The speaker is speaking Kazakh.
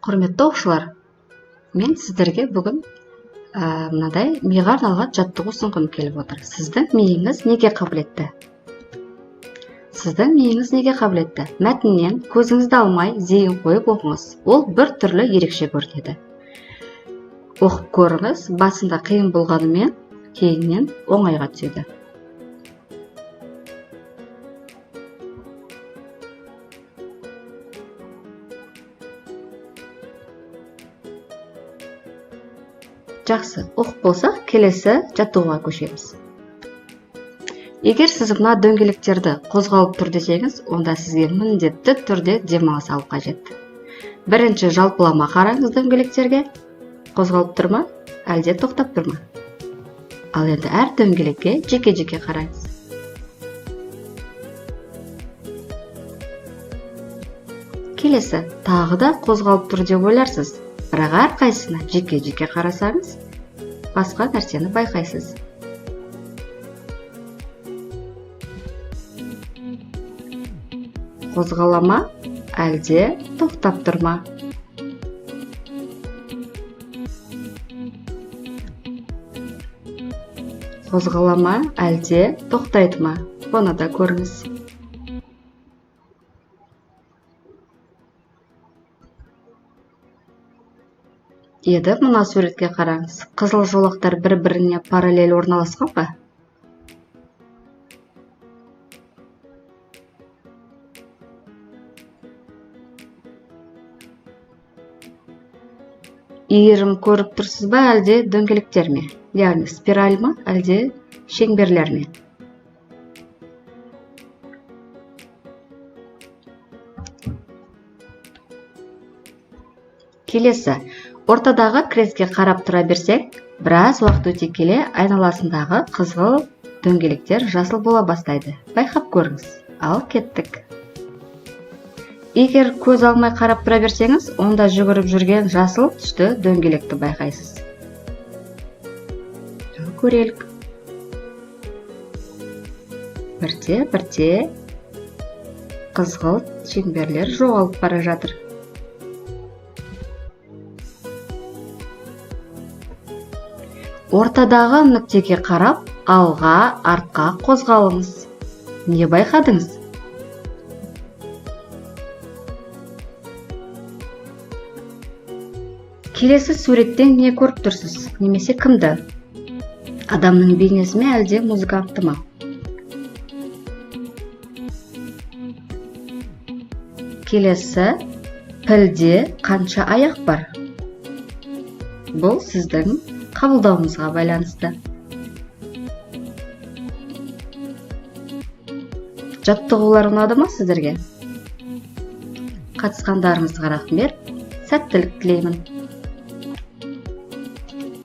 Құрметті оқушылар, мен сіздерге бүгін мынадай миға арналған жаттығу ұсынғым келіп отыр. Сіздің миыңыз неге қабілетті? Сіздің миыңыз неге қабілетті? Мәтіннен көзіңізді алмай зейін қойып оқыңыз. Ол бір түрлі ерекше көрінеді. Оқып көріңіз, басында қиын болғанымен кейіннен оңайға түседі. Жақсы, оқып болсақ, келесі жаттығуға көшеміз. Егер сіз мына дөңгелектерді қозғалып тұр десеңіз, онда сізге міндетті түрде демалыс алу қажет. Бірінші жалпылама қараңыз дөңгелектерге. Қозғалып тұр ма, әлде тоқтап тұр ма? Ал енді әр дөңгелекке жеке-жеке қараңыз. Келесі, тағы да қозғалып тұр деп ойларсыз. Бірақ әрқайсысына жеке-жеке қарасаңыз, басқа нәрсені байқайсыз. Қозғала ма, әлде тоқтап тұр ма? Қозғала ма, әлде тоқтайды ма? Бұны да көріңіз. Еді мына суретке қараңыз. Қызыл жолақтар бір-біріне параллель орналасқан ба? Иірім көріп тұрсыз ба, әлде дөңгелектер ме? Яғни спираль ма, әлде шеңберлер ме? Келесі, ортадағы крестке қарап тұра берсек, біраз уақыт өте келе айналасындағы қызғыл дөңгелектер жасыл бола бастайды. Байқап көріңіз. Ал кеттік. Егер көз алмай қарап тұра берсеңіз, онда жүгіріп жүрген жасыл түсті дөңгелекті байқайсыз. Көрелік. Бірте-бірте қызғылт шеңберлер жоғалып бара жатыр. Ортадағы нүктеге қарап, алға, артқа қозғалыңыз. Не байқадыңыз? Келесі суреттен не көріп тұрсыз? Немесе кімді? Адамның бейнесі ме, әлде музыкантты ма? Келесі пілде қанша аяқ бар? Бұл сіздің қабылдауыңызға байланысты. Жаттығулар ұнады ма сіздерге? Қатысқандарыңызға рахмет. Сәттілік тілеймін.